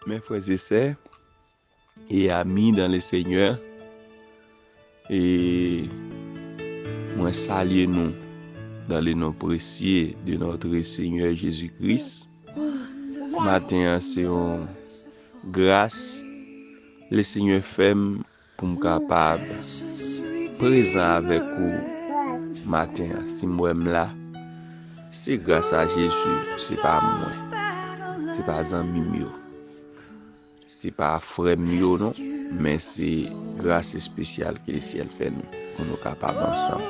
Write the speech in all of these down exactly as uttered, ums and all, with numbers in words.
Mes frères et sœurs et amis dans le Seigneur, e mwen salye nou dans le nom précieux de notre Seigneur Jésus-Christ. Maten an, se yon gras Lesenyè fè m pou m kapab prezan avèk ou maten an. Si m wè m la, se gras a Jezi, se pa mwen, se pa zanmi m yo, se pa frè m yo non, men se gras espesyal ke lesyèl fè nou pou nou kapab ansanm.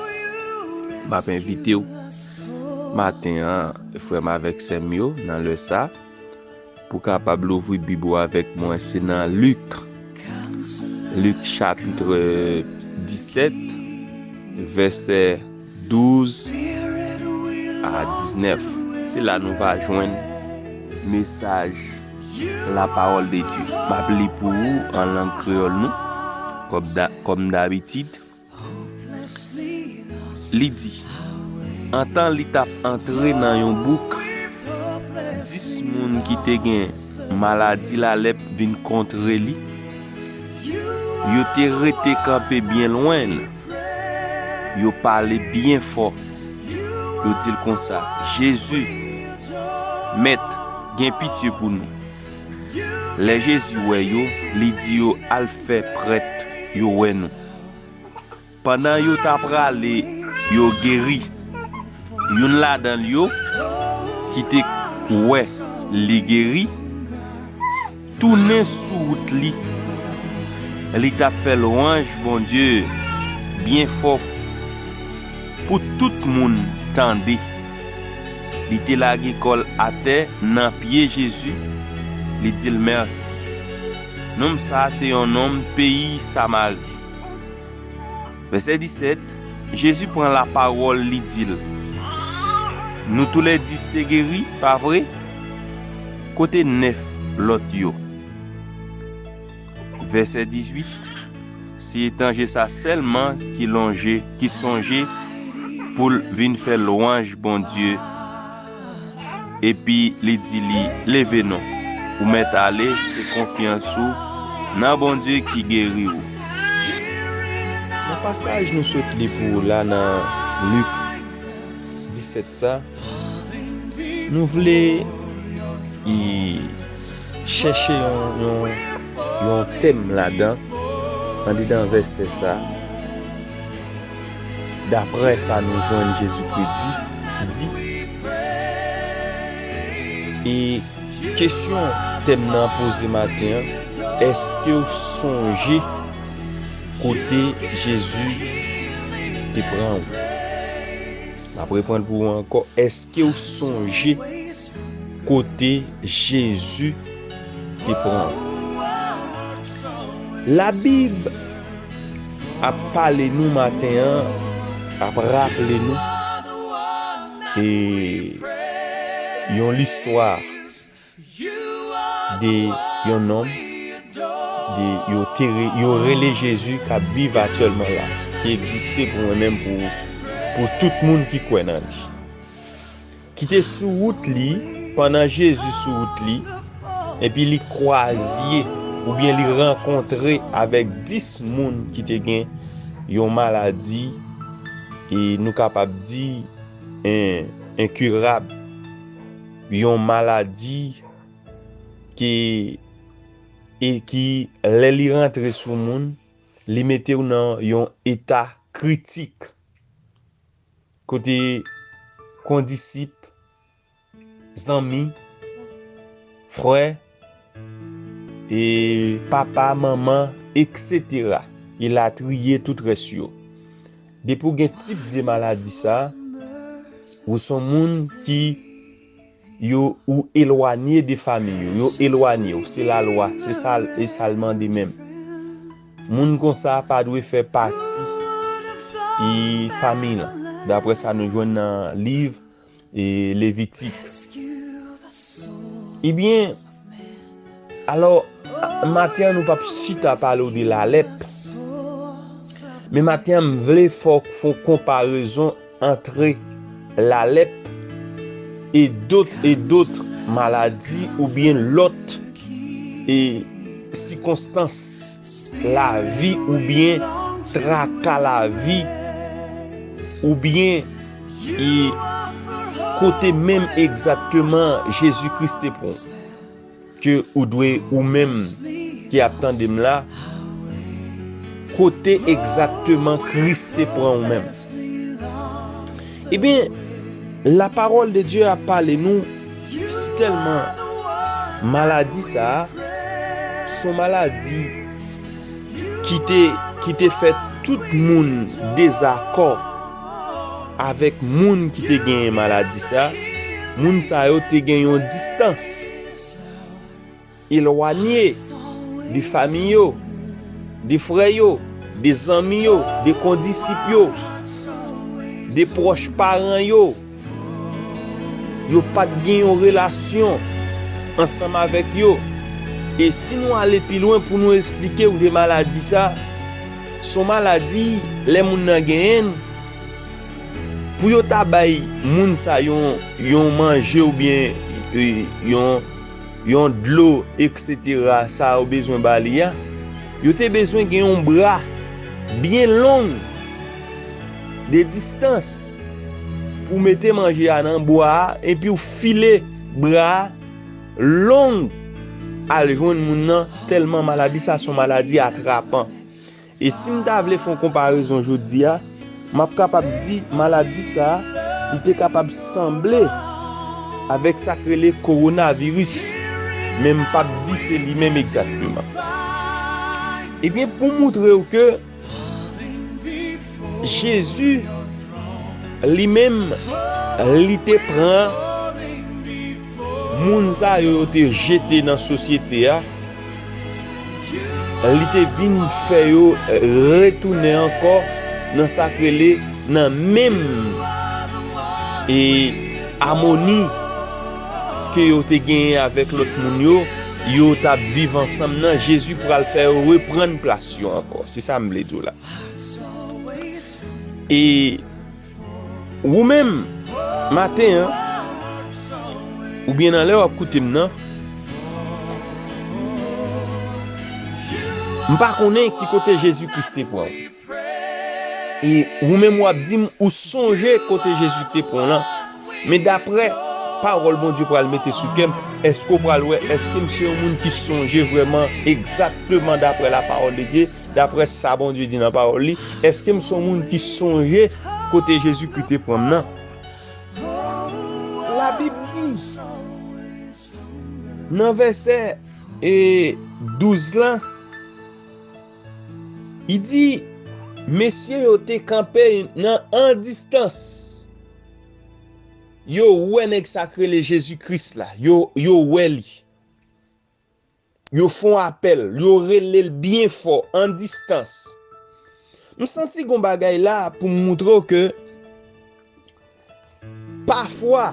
M ap envite w maten an, frè m avèk sè m yo, nan lè sa, pou kapab louvri Bib ou avèk mwen, se nan Lik. Lik chapit disèt, vèsè douz a diznèf. Se la nou va jwenn mesaj la parole de Dieu. M ap li pou ou an lang kreyòl nou, kòm da-, kòm dabitid. Li di, antan li t ap antre nan yon bouk, dis moun ki te gen maladi lalèp vin kontre li. Yo te rete kanpe byen lwen l. Yo pale byen fò. Yo di l konsa, Jezi, Mèt, gen pitye pou nou. Lè Jezi wè yo, li di yo al fè prèt yo wè nou. Pandan yo ta prale, yo geri. Youn ladan yo, ki te wè li geri, tounen sou wout li. Li t ap fè lwanj Bondye byen fò pou tout moun tande. Li te lage kò l atè nan pye Jezi, li di l mèsi. Nonm sa a te yon nonm peyi Samari. Vèsè disèt, Jezi pran lapawòl, li di l, nou toulèdis te geri, pa vre? Kote nèf lòt yo? Vèsè dizuit, se etranje sa sèlman ki lonje, ki sonje pou l vin fè lwanj Bondye. Epi li di li, leve non, ou mèt ale, se konfyans ou nan Bondye ki geri ou. Nan pasaj nou sot li pou ou la nan Lik disèt sa, nou vle, i, chèche yon, yon, yon tèm ladan, andedan vèsè sa. Daprè sa nou jwenn Jezikri di, di, e kesyon tèm nan poze maten an, èske w sonje kote Jezi te pran w? M ap reprann pou ou ankò, èske w sonje kote Jezi te pran w? Labib ap pale nou maten an, ap raple nou, e, yon listwa de yon nonm, de, yo te re-, yo rele Jezi, k ap viv aktyèlman la, ki egziste pou mwen menm, pou, pou tout moun ki kwè nan li. Ki te sou wout li, pandan Jezi sou wout li, epi li kwaze oubyen li rankontre avèk dis moun ki te gen yon maladi, e nou kapab di, en-, enkirab, yon maladi ki, e ki, lè li rantre sou moun, li mete w nan yon eta kritik, kote kondisip, zanmi, frè, e papa, manman, etsetera, elatriye, tout rès yo. Depi w gen tip de maladi sa, ou se yon moun ki yo, ou elwanye de fanmi yo, yo elwanye w, se lalwa, se sa l, e sa l mande menm. Moun konsa pa dwe fè pati, e, fanmi lan, daprè sa nou jwenn nan liv, e, Levitik. Ebyen, alò, a, maten an, nou p ap chita pale w de lalèp, men maten an, m vle fè w fè yon konparezon antre lalèp e dòt, e dòt maladi oubyen lòt e sikonstans lavi oubyen traka lavi oubyen e kote menm egzakteman Jezi Kris te pran w. Ke ou dwe ou menm ki ap tande m la, kote egzakteman Kris te pran ou menm? Ebyen, la parole de Dieu ap pale nou sitèlman maladi sa a, se yon maladi ki te, ki te fè tout moun dezakò avèk moun ki te genyen maladi sa. Moun sa yo te gen yon distans elwanye de fanmi yo, de frè yo, de zanmi yo, de kondisip yo, de pwòch paran yo. Yo pa t gen yon relasyon ansanm avèk yo. E si nou ale pi lwen pou nou esplike w de maladi sa, se yon maladi, lè moun nan genyen l, pou yo ta bay moun sa yon, yon manje oubyen e, yon, yon dlo, eksetera, sa yo bezwen ba li a, yo te bezwen gen yon bra byen long de distans pou mete manje a nan bwa a, epi w file bra a long al jwenn moun nan, tèlman maladi sa se yon maladi atrapan. E si m ta vle fè yon konparezon jodi a, m ap kapab di maladi sa a, li te kapab sanble avèk sa k rele kowonaviris, men m p ap di se li menm egzakteman. Ebyen, pou moutre w ke Jezi, li menm, li te pran moun sa yo, yo te jete nan sosyete a, li te vin fè yo retounen ankò nan sa k rele nan menm e amoni ke yo te genyen avèk lòt moun yo, yo t ap viv ansanm nan, Jezi pral fè yo reprann plas yo ankò. Se sa m vle di w la. E ou menm, maten an, oubyen nan lè w ap koute m nan, m pa konnen ki kote Jezi Kris te pran w. E ou menm w ap di m ou sonje kote Jezi te pran w lan. Men daprè pawòl Bondye pral mete sou kè m, èske w pral wè, èske m se yon moun ki sonje vrèman, egzakteman daprè la parole de Dieu, daprè sa Bondye di nan pawòl li, èske m se yon moun ki sonje kote Jezi Kris te pran m nan? Labib di, nan vèsè, e, douz lan, li di, mesye yo te kanpe nan an distans. Yo wè nèg sa k rele Jezi Kris la. Yo, yo wè li. Yo fè yon apèl. Yo rele l byen fò, an distans. M santi gon bagay la pou m moutre w ke pafwa,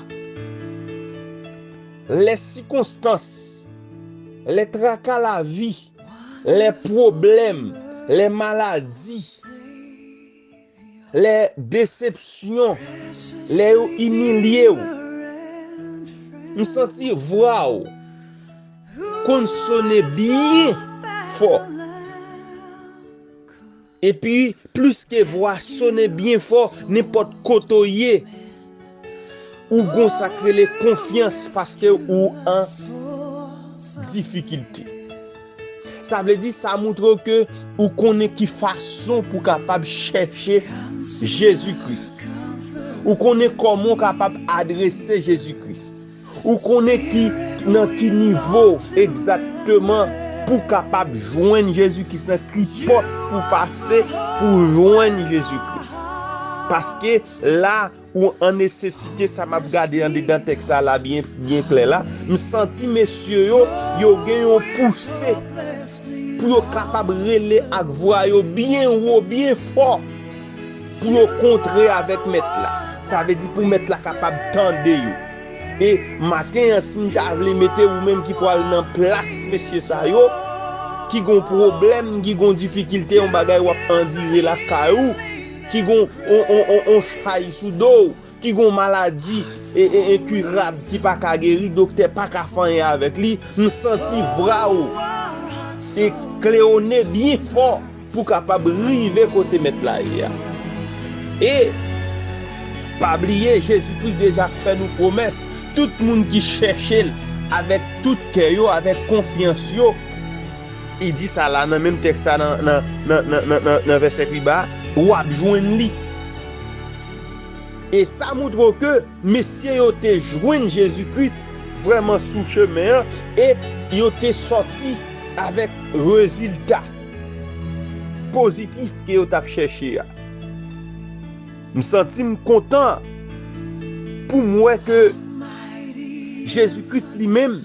lè sikonstans, lè traka lavi, lè pwoblèm, lè maladi, lè desepsyon, lè yo imilye w, m santi vwa w konn sone byen fò. Epi, plis ke vwa sone byen fò, nenpòt kote w ye, ou gon sa k rele konfyans paske ou an difikilte. Sa vle di, sa moutre w ke ou konnen ki fason pou w kapab chèche Jezi Kris. Ou konnen kòman w kapab adrese Jezi Kris. Ou konnen ki, nan ki nivo egzakteman pou w kapab jwenn Jezi Kris, nan ki pòt pou w pase pou w jwenn Jezi Kris. Paske la, ou an nesesite, sa m ap gade andedan tèks la, la byen, byen klè la. M santi mesye yo, yo gen yon pouse pou yo kapab rele ak vwa yo byen wo, byen fò, pou yo kontre avèk Mèt la. Sa vle di pou Mèt la kapab tande yo. E maten an, si m ta vle mete ou menm ki pral nan plas mesye sa yo, ki gon pwoblèm, ki gon difikilte, yon bagay w ap andire lakay ou, ki gon on, on, on, on chay sou do w, ki gen yon maladi e, e, enkirab, ki pa ka geri, doktè pa ka fè anyen avèk li, m santi vra w e klewone byen fò pou kapab rive kote Mèt la ye a. E pa bliye, Jezi Kris deja fè nou pwomès, tout moun ki chèche l avèk tout kè yo, avèk konfyans yo, li di sa la nan menm tèks la, nan, nan, nan vèsè pi ba a, w ap jwenn li. E sa montre w ke mesye yo te jwenn Jezi Kris vrèman sou chemen an e yo te sòti avèk rezilta pozitif ke yo t ap chèche a. M santi m kontan pou m wè ke Jezi Kris li menm,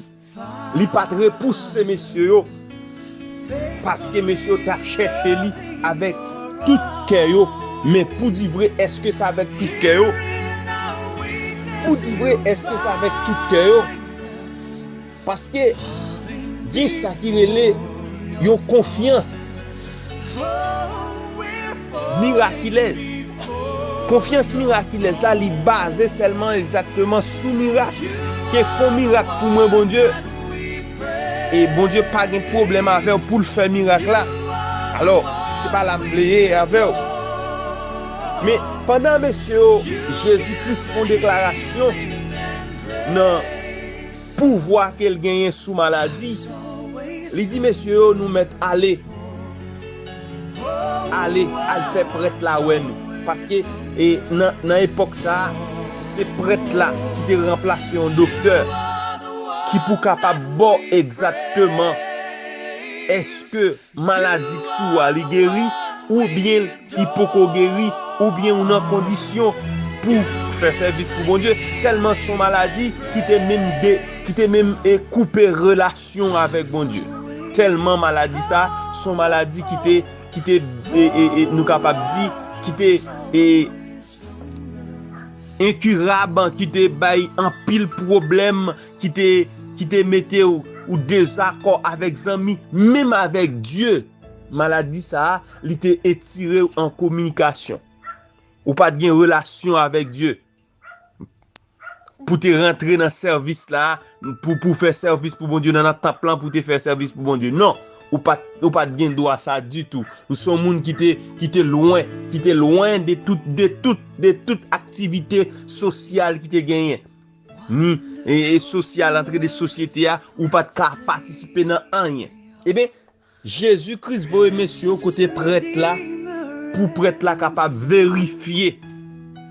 li pa t repouse mesye yo, paske mesye yo t ap chèche li avèk tout kè yo. Men pou di vre, èske se avèk tout kè yo? Pou di vre, èske se avèk tout kè yo? Paske gen sa ki rele yon konfyans mirakilèz. Konfyans mirakilèz la, li baze sèlman egzakteman sou mirak. Ke fè yon mirak pou mwen, Bondye. E Bondye pa gen pwoblèm avè w pou l fè mirak la. Alò, se pa la m vle ye avè w. Men, pandan mesye yo, Jezi Kris fè yon deklarasyon nan pouvwa ke l genyen sou maladi, li di mesye yo, nou mèt ale. Ale, al fè prèt la wè nou. Paske e, nan, nan epòk sa a, se prèt la ki te ranplase yon doktè ki pou kapab ba w egzakteman èske maladi k sou a li geri, oubyen li poko geri, oubyen ou nan kondisyon pou fè sèvis pou Bondye. Tèlman se yon maladi ki te menm de, ki te menm e koupe relasyon avèk Bondye. Tèlman maladi sa, se yon maladi ki te, ki te, e, e, e, nou kapab di, ki te, e, enkirab, ki te bay anpil pwoblèm, ki te, ki te mete w, ou dezakò avèk zanmi, menm avèk Dye. Maladi sa a, li te etire w an kominikasyon. Ou pa t gen relasyon avèk Dye. Pou te rantre nan sèvis la, pou, pou fè sèvis pou Bondye, nan, nan tanp lan, pou te fè sèvis pou Bondye. Non, ou pa t, ou pa t gen dwa sa ditou. Ou se yon moun ki te, ki te lwen, ki te lwen de tout, de tout, de tout aktivite sosyal ki te genyen. Ni, e, e sosyal, antre de sosyete a, ou pa t ka patisipe nan anyen. Ebyen, Jezi Kris voye mesye yo kote prèt la, pou prèt la kapab verifye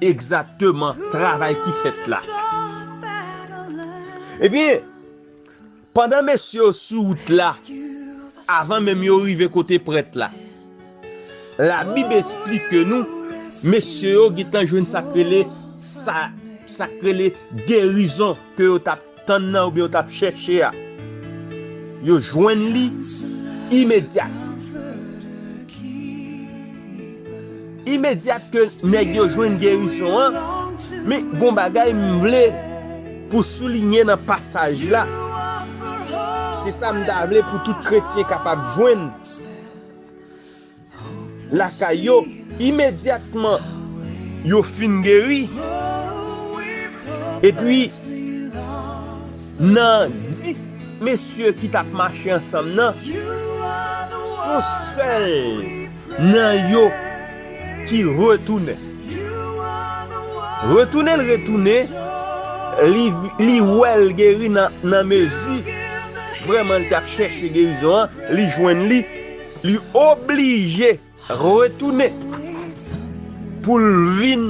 egzakteman travay ki fèt la. Ebyen, pandan mesye yo sou wout la, avan menm yo rive kote prèt la, Labib esplike nou, mesye yo gentan jwenn sa k rele, sa, sa k rele gerizon ke yo t ap tann nan oubyen yo t ap chèche a. Yo jwenn li imedyat. Imedyat ke nèg yo jwenn gerizon an, men gon bagay m vle pou soulinye nan pasaj la. Se sa m ta vle pou tout kretyen kapab jwenn. Lakay yo, imedyatman yo fin geri. Epi, nan dis mesye ki t ap mache ansanm nan, se yon sèl nan yo ki retounen. Retounen l retounen, li, li wè l geri nan, nan mezi vrèman li t ap chèche gerizon an, li jwenn li, li oblije retounen pou l vin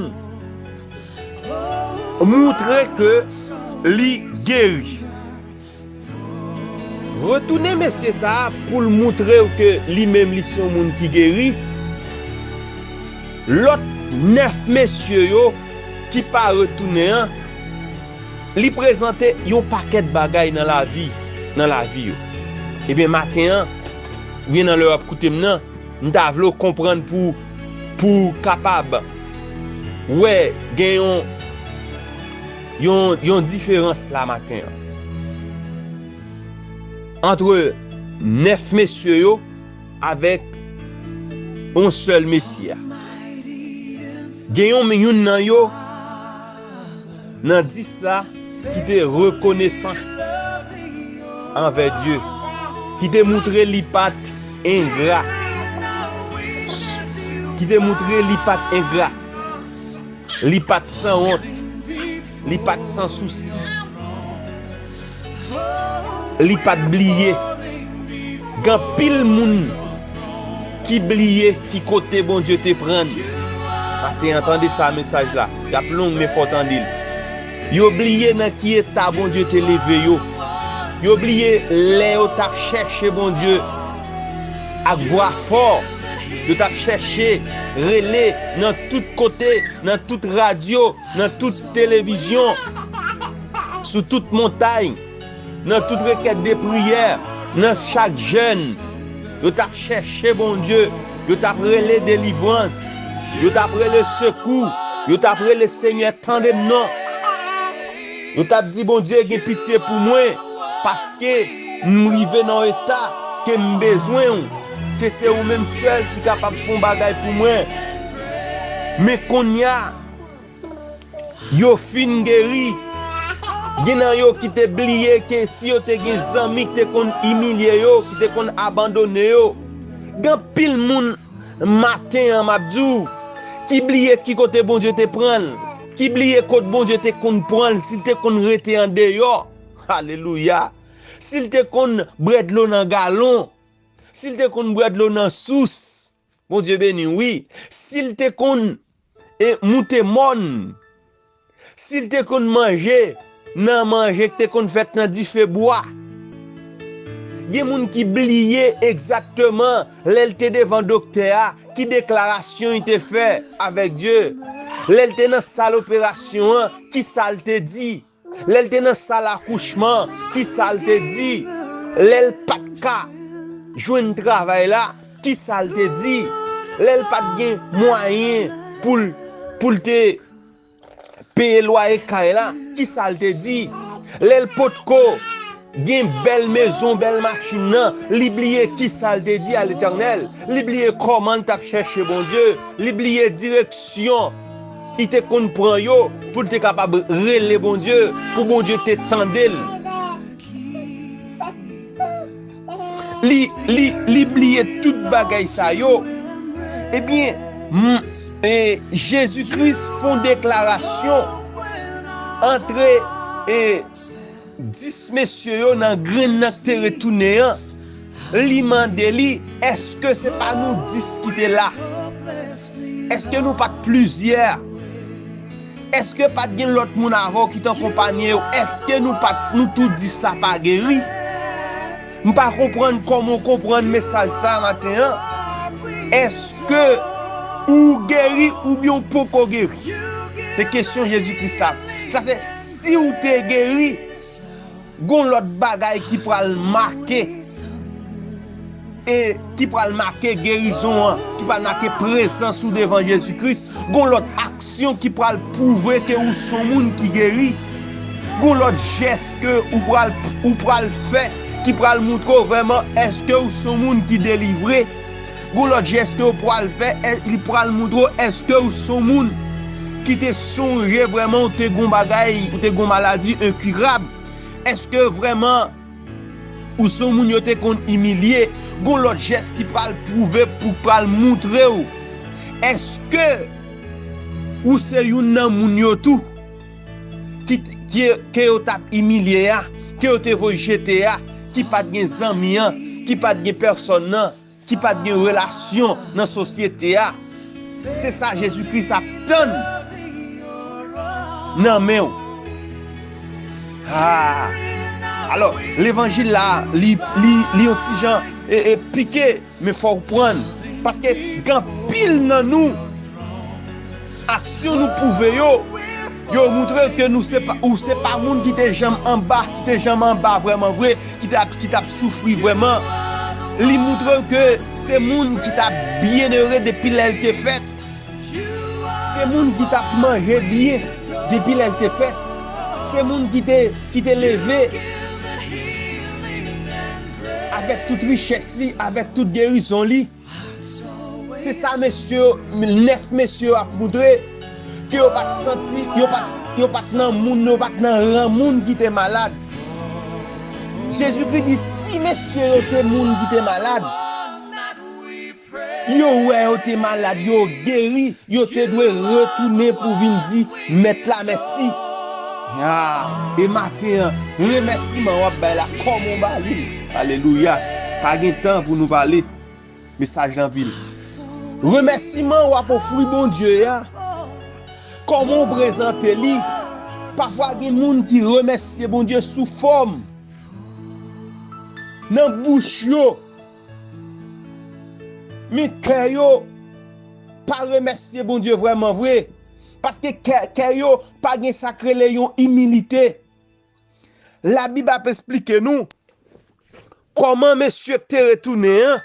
moutre ke li geri. Retounen mesye sa a pou l moutre w ke li menm li se yon moun ki geri. Lòt nèf mesye yo ki pa retounen an, li prezante yon pakèt bagay nan lavi, nan lavi yo. Ebyen, maten an, oubyen nan lè w ap koute m nan, m ta vle w konprann pou, pou w kapab wè gen yon, yon, yon diferans la maten an. Antre nèf mesye yo avèk yon sèl mesye a. Gen yon, youn nan yo, nan dis la ki te rekonesan anvè Dye, ki te moutre li pa t engra, ki te moutre li pa t engra, li pa t sanwont, li pa t sansousi, li pa t bliye. Gen anpil moun ki bliye ki kote Bondye te pran l. Maten an, tande sa mesaj la. Y ap long, men fò w tande l. Yo bliye nan ki eta Bondye te leve yo. Yo bliye lè yo t ap chèche Bondye ak vwa fò. Yo t ap chèche rele nan tout kote, nan tout radyo, nan tout televizyon, sou tout montay, nan tout rekèt de priyè, nan chak jèn. Yo t ap chèche Bondye, yo t ap rele delivrans, yo t ap rele sekou, yo t ap rele Senyè, tande m non. Yo t ap di, Bondye, gen pitye pou mwen, paske m rive nan yon eta ke m bezwen w, ke se ou menm sèl ki kapab fè yon bagay pou mwen. Men kounye a, yo fin geri. Gen nan yo ki te bliye ke si yo te gen zanmi ki te konn imilye yo, ki te konn abandone yo. Gen anpil moun maten an, m ap di w, ki bliye ki kote Bondye te pran l, ki bliye kot Bondye te konn pran l, si l te konn rete andeyò. Alelouya! Si l te konn bwè dlo nan galon, si l te konn bwè dlo nan sous, Bondye beni w, wi. Si l te konn, e, moute mòn, si l te konn manje nan manje ki te konn fèt nan dife bwa. Gen moun ki bliye egzakteman lè l te devan doktè a, ki deklarasyon li te fè avèk Dye. Lè l te nan sal operasyon an, ki sa l te di? Lè l te nan sal akouchman, ki sa l te di? Lè l pa t ka jwenn travay la, ki sa l te di? Lè l pa t gen mwayen pou l, pou l te peye lwaye kay la, ki sa l te di? Lè l potko gen bèl mezon, bèl machin nan, li bliye ki sa l te di a Letènèl. Li bliye kòman l t ap chèche Bondye. Li bliye direksyon li te konn pran yo pou l te kapab rele Bondye, pou Bondye te tande l. Li, li, li bliye tout bagay sa yo. Ebyen, m, e, Jezi Kris fè yon deklarasyon antre, e, dis mesye yo nan grenn nan ki te retounen an. Li mande li, èske se pa nou dis ki te la? Èske nou pa t plizyè? Èske pa t gen lòt moun avè w ki t akonpanye w? Èske nou pa t, nou tout dis la pa geri? M pa konprann kòman w konprann mesaj sa a maten an. Èske ou geri oubyen w poko geri? Se kesyon Jezi Kris la. Sa se, si w te geri, gon lòt bagay ki pral make, e ki pral make gerizon an, ki pral make prezans ou devan Jezi Kris. Gon lòt aksyon ki pral pwouve ke ou se yon moun ki geri. Gon lòt jès ke ou pral, ou pral fè ki pral moutre w vrèman èske ou se yon moun ki delivre. Gon lòt jès ke ou pral fè, è, li pral moutre w èske ou se yon moun ki te sonje vrèman ou te gon bagay, ou te gon maladi enkirab. Èske vrèman ou se yon moun yo te konn imilye? Gon lòt jès ki pral pwouve, pou pral moutre w èske ou se youn nan moun yo tou ki, ki, ke yo t ap imilye a, ke yo te voye jete a, ki pa t gen zanmi an, ki pa t gen pèsòn nan, ki pa t gen relasyon nan sosyete a. Se sa Jezi Kris ap tann nan men w. Ah. Alò, levanjil la, li, li, li yon ti jan, e, e, pike, men fò w pran l. Paske gen anpil nan nou, aksyon nou pwouve yo, yo moutre ke nou se pa, ou se pa moun ki te janm anba, ki te janm anba vrèman vre, ki t ap, ki t ap soufri vrèman. Li moutre w ke se moun ki t ap byennere depi lè l te fèt. Se moun ki t ap manje byen depi lè l te fèt. Se moun ki te, ki te leve avèk tout richès li, avèk tout gerizon li. Se sa mesye, nèf mesye yo ap moutre. ke yo pa t santi, yo pa t, yo pa t nan moun, yo pa t nan ran moun ki te malad. Jezikri di, si mesye yo te moun ki te malad, yo wè yo te malad, yo geri, yo te dwe retounen pou vin di Mèt la mèsi. Ah, e maten an, remèsiman w ap bay la, kòman w ba li l? Alelouya. Pa gen tan pou nou pale. Mesaj la anpil. Remèsiman w ap ofri Bondye a, kòman w prezante li? Pafwa gen moun ki remèsye Bondye sou fòm, nan bouch yo, men kè yo pa remèsye Bondye vrèman vre. Paske kè, kè yo pa gen sa k rele yon imilite. Labib ap esplike nou kòman mesye k te retounen an,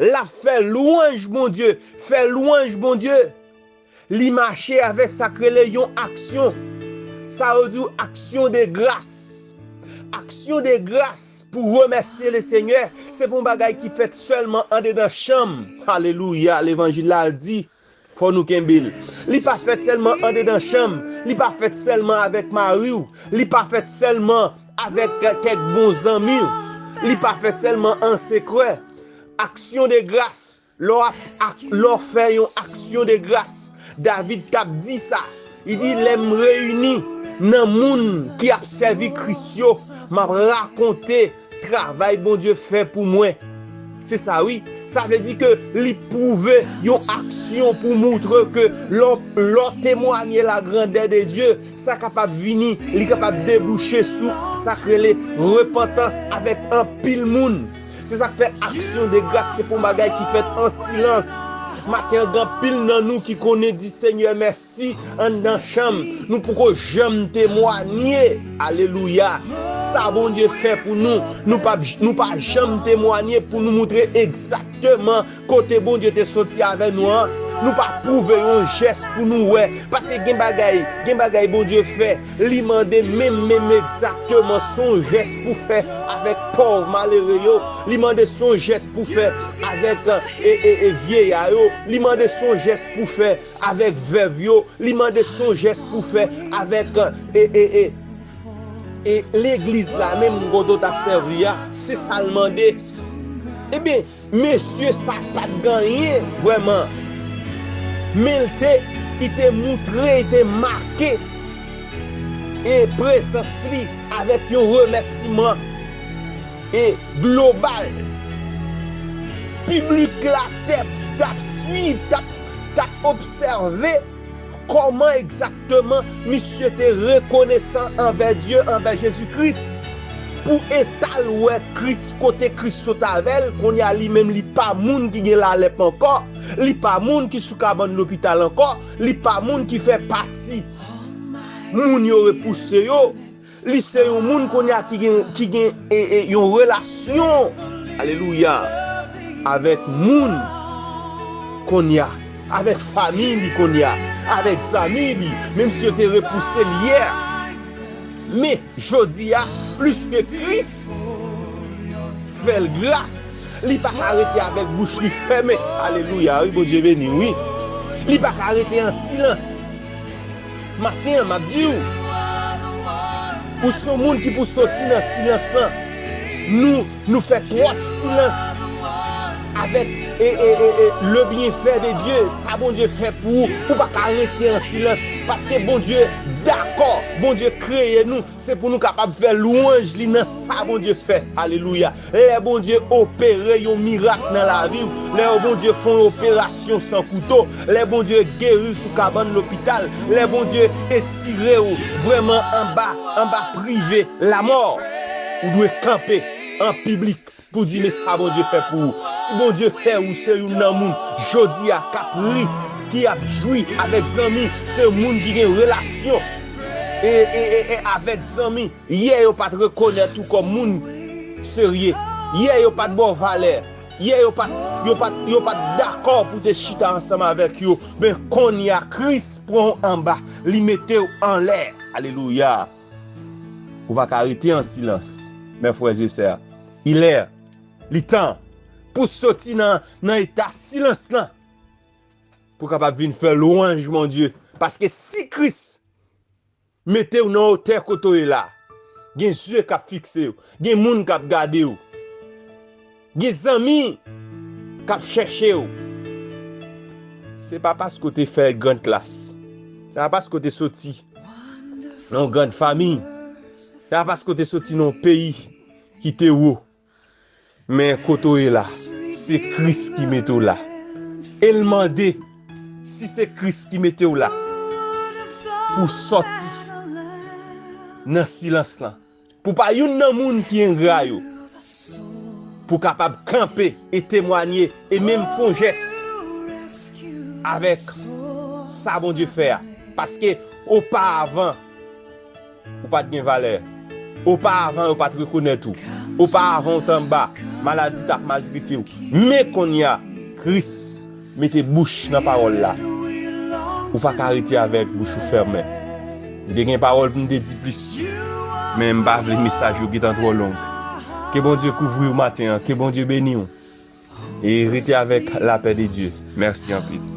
l ap fè lwanj Bondye, fè lwanj Bondye. Li mache avèk sa k rele yon aksyon. Sa yo di w aksyon de gras. Aksyon de gras pou remèsye Lesenyè, se pa yon bagay ki fèt sèlman andedan chanm. Alelouya, levanjil la di, fò nou kenbe l. Li pa fèt sèlman andedan chanm, li pa fèt sèlman avèk mari w, li pa fèt sèlman avèk kèk bon zanmi w, li pa fèt sèlman an sekrè. Aksyon de gras, lè w ap ak, lè w fè yon aksyon de gras, David t ap di sa. Li di, lè m reyini nan moun ki ap sèvi Kris yo, m ap rakonte travay Bondye fè pou mwen. Se sa wi. Sa vle di ke li pwouve yon aksyon pou moutre ke lè w, lè w temwanye lagrandè de Dye, sa kapab vini, li kapab debouche sou sa k rele repantans avèk anpil moun. Se sa k fè aksyon de gras se pa yon bagay ki fèt an silans. Maten an, gen anpil nan nou ki konnen di, Senyè, mèsi. Si anndan chanm, nou poko janm temwanye, alelouya, sa Bondye fè pou nou, nou pa, nou pa janm temwanye pou nou moutre egzakteman kote Bondye te soti avè nou an. Nou pa pwouve yon jès pou nou wè, paske gen bagay, gen bagay Bondye fè, li mande menm, menm egzakteman, se yon jès pou fè avèk pòv malere yo, li mande se yon jès pou fè avèk, e, e, e, vyeya yo, li mande se yon jès pou fè avèk vèv yo, li mande se yon jès pou fè avèk, e, e, e, e legliz la menm kote w t ap sèvi a, se sa l mande. Ebyen, mesye sa pa t gen anyen vrèman, men l te, li te moutre, li te make, e, prezans li avèk yon remèsiman, e, global. Piblik la t ap, t ap swiv, t ap, t ap obsève kòman egzakteman misye te rekonesan anvè Dye, anvè Jezi Kris. Pou eta l wè Kris, kote Kris sot avè l, kounye a li menm li pa moun ki gen lalèp ankò, li pa moun ki sou kabann lopital ankò, li pa moun ki fè pati moun yo repouse yo. Li se yon moun kounye a ki gen, ki gen, e, e, yon relasyon, alelouya, avèk moun kounye a, avèk fanmi li kounye a, avèk zanmi li, menm si yo te repouse l yè. Men, jodi a, plis ke Kris fè l gras, li pa ka rete avèk bouch li fèmen. Alelouya, wi, Bondye beni w, wi. Li pa ka rete an silans. Maten an, m ap di w, ou se yon moun ki pou soti nan silans lan. Nou, nou fè twòp silans avèk, e, e, e, e, le byenfè de Dye, sa Bondye fè pou ou, ou pa ka rete an silans, paske Bondye dakò, Bondye kreye nou, se pou nou kapab fè lwanj li nan sa Bondye fè. Alelouya. Lè Bondye opere yon mirak nan lavi w, lè Bondye fè yon operasyon san kouto, lè Bondye geri w sou kabann lopital, lè Bondye etire w vrèman anba, anba prive lamò, ou dwe kanpe an piblik pou di, men sa Bondye fè pou ou. Si Bondye fè ou se youn nan moun jodi a k ap ri, ki ap jwi avèk zanmi, se moun ki gen relasyon e, e, e, e avèk zanmi. Yè yo pa t rekonèt ou kòm moun serye. Yè yo pa t ba w valè. Yè yo pa t, yo pa t, yo pa t dakò pou te chita ansanm avèk yo. Men kounye a, Kris pran w anba, li mete w anlè. Alelouya. Ou pa ka rete an silans, mè frè e sè. Ilè, li tan pou soti nan, nan eta silans lan. Pou kapab vin fè lwanj Bondye, Paske si Kris mete w nan wotè kote w ye la, gen zye k ap fikse w, gen moun k ap gade w, gen zanmi k ap chèche w. Se pa paske w te fè gran klas, se pa paske w te soti nan yon gran fanmi, se pa paske w te soti nan yon peyi ki te wo. Men kote w ye la, se Kris ki mete w la. E l mande, si se Kris ki mete w la, pou w sòti nan silans lan, pou pa youn nan moun ki engra yo, pou w kapab kanpe e temwanye e menm fè yon jès avèk sa Bondye fè a. Paske oparavan, ou pa t gen valè. Oparavan, yo pa t rekonèt ou. Oparavan, ou t anba, maladi t ap maltrete w. Men kounye a, Kris mete bouch nan pawòl la. Ou pa ka rete avèk bouch ou fèmen. M te gen pawòl pou m te di plis, men m pa vle mesaj yo gentan twò long. Ke Bondye kouvri w maten an, ke Bondye beni w. E rete avèk lapè de Dye. Mèsi anpil.